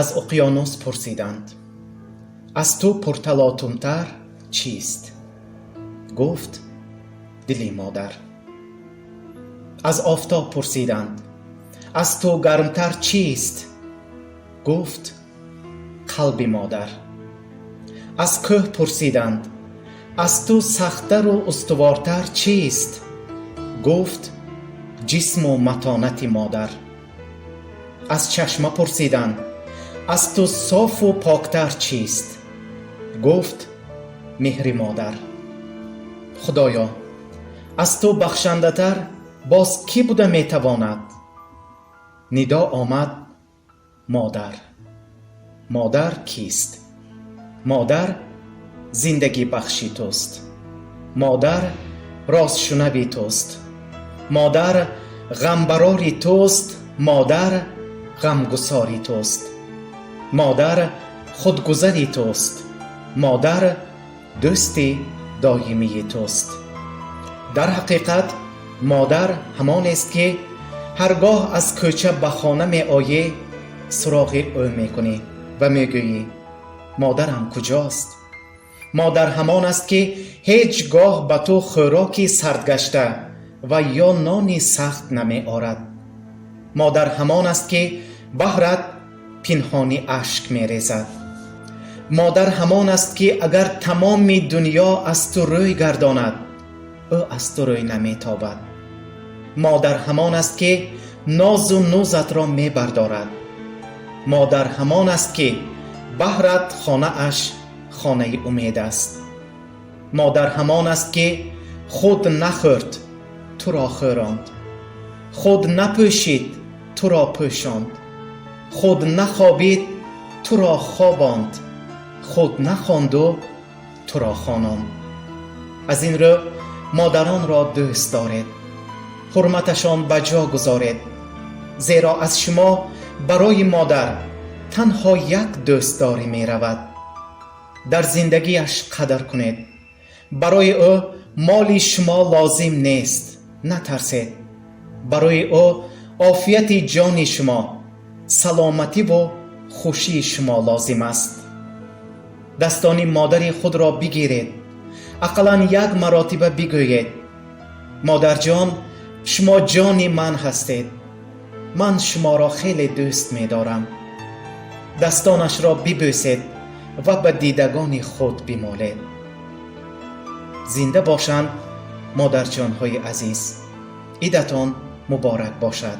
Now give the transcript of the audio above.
Аз уқёнус пурсиданд: «Аз ту пурталотумтар чист?» Гуфт: «Дили модар». Аз офтоб пурсиданд: «Аз ту гармтар чист?» Гуфт: «Қалби модар». Аз кӯҳ пурсиданд: «Аз ту сахттару устувортар чист?» Гуфт: «Ҷисму матонати модар». Аз чашма пурсиданд: «Аз ту софу поктар чист?» Гуфт: «Меҳри модар». Худоё, аз ту бахшандатар боз кӣ буда метавонад? Нидо омад: «Модар». Модар кист? Модар зиндагибахши туст, модар ростшунави туст, модар ғамбарори туст, модар ғамгусори туст, модар худгузари туст, модар дӯсти доимии туст. Дар ҳақиқат, модар ҳамонест, ки ҳар гоҳ аз кӯча ба хона меоӣ, суроғи ӯ мекунӣ ва мегӯӣ: «Модарам куҷост?» Модар ҳамон аст, ки ҳеҷ гоҳ ба ту хӯроки сардгашта ва ё нони сахт намеорад. Модар ҳамон аст, ки баҳрат пинҳонӣ ашк мерезад. Модар ҳамон аст, ки агар тамоми дунё аз ту рӯй гардонад, ӯ аз ту рӯй наметобад. Модар ҳамон аст, ки нозу нузатро мебардорад. Модар ҳамон аст, ки баҳрат хонааш хонаи умед аст. Модар ҳамон аст, ки худ нахӯрд, туро хӯронд, худ напӯшид, туро пӯшонд, худ нахобид, туро хобонд, худ нахонду туро хононд. Аз ин рӯ модаронро дӯст доред, ҳурматашон ба ҷо гузоред, зеро аз шумо барои модар танҳо як дӯстдорӣ меравад. Дар зиндагиаш қадр кунед. Барои ӯ моли шумо лозим нест, натарсед. Барои ӯ офияти ҷони шумо, саломативу хушии шумо лозим аст. Дастони модари худро бигиред, ақаллан як маротиба бигӯед: «Модарҷон, шумо ҷони ман ҳастед, ман шуморо хеле дӯст медорам». Дастонашро бибӯсед ва ба дидагони худ бимолед. Зинда бошанд модарҷонҳои азиз! Идатон муборак бошад!